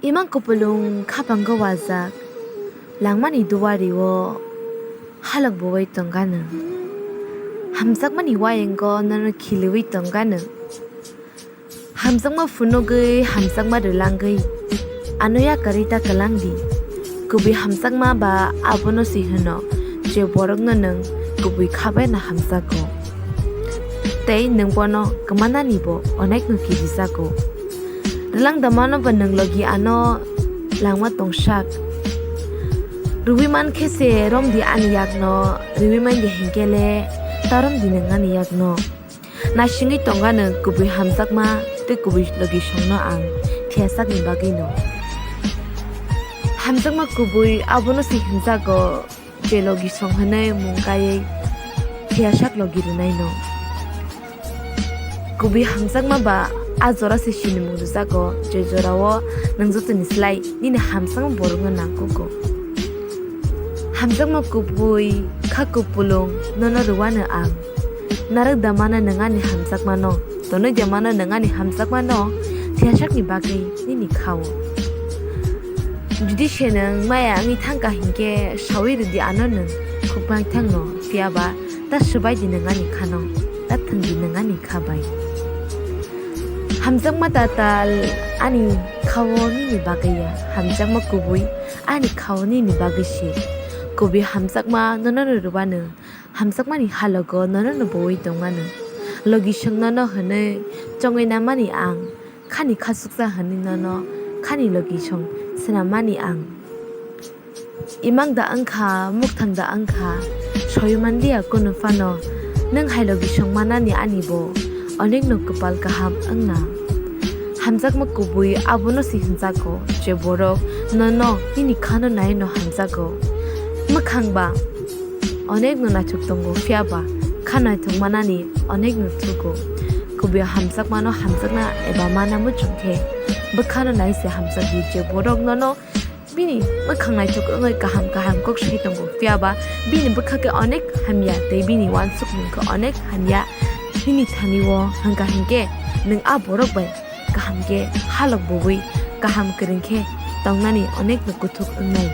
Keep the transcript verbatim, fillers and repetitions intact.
Imang kupulung khapango wajak, langmani duario halok bowai tongganw. Hamjakmani wayango nono khiliwi tongganw. Hamjakma phunugwi, hamjakma rwlangwi, ano yakarwi ta kwlangdi. Kubui hamjakma ba abono se hwno, je borokno nwng kubui khabaino hamjago. Tei nwng bono kwmanani bo onekno kirijago. Rwlang damano bo nwng logi ano langma tongsak. Rwui mankhe se romdi ani yakno, rwui manya hinkhe le ta romdi nwng ani yakno. Naisingwi tongganw kubui hamjakma tei kubui logisongno ang thiyasakni bagwino. Hamjakma kubui abono se hwnjago, je logisong hwnwi mung kaiwi thiyasak logi rwnaino. Kubui hamjakma ba a jora se sinimung rwjago, je jorao nwng jotoni slai nini hamjakma borokno nangkugo. Hamjakma kubui kha kupulung nono rwano ang. Narwk damano nwng ani hamjakmano, tonwi damano nwng ani hamjakmano thiyasakni bagwi nini kha-o. Jodi se nwng maya wngwi thangkha hinkhe sawi rwdi ano nwng khukmaithangno, phiyaba ta swbaidi nwng ani khano, ta thwngdi nwng ani kha bai. Hamjakma tatal ani kha-o nini bagwi ya, hamjakma kubui ani kha-o nini bagwi se. Kubui hamjakma nono rwbano, hamjakmani halogo nono bowoi tongmano. Logisong nono hwnwi chongwi namani ang, khani khasuksa hwnwi nono khani logisong swnammani ang. Imang da wngkha, mukthang da wngkha, soi manliya kunu phano, nwng hai logisong manani ani bo onekno kwpal kaham wngna. Hamjakma kubui abono se hwnjago, je borok nono nini khano naino hamjago. Mwkhang ba onekno naithok tongo, phiyaba kha naithok manani onekno thugo. Kubui hamjakmano hamjakna eba mana muchungkhe bwkhano nai se hamjakdi, je borok nono bini mwkhang naithok wngwi kaham kaham kok sai tongo, phiyaba bini bwkha khe onek hamya tei bini uansukmung khe onek hamya. Nini thani-o hwnka hinkhe nwng a borok bai kaham khe halok bowoi kaham kwrwng khe tongnani onekno kuthuk wngnai.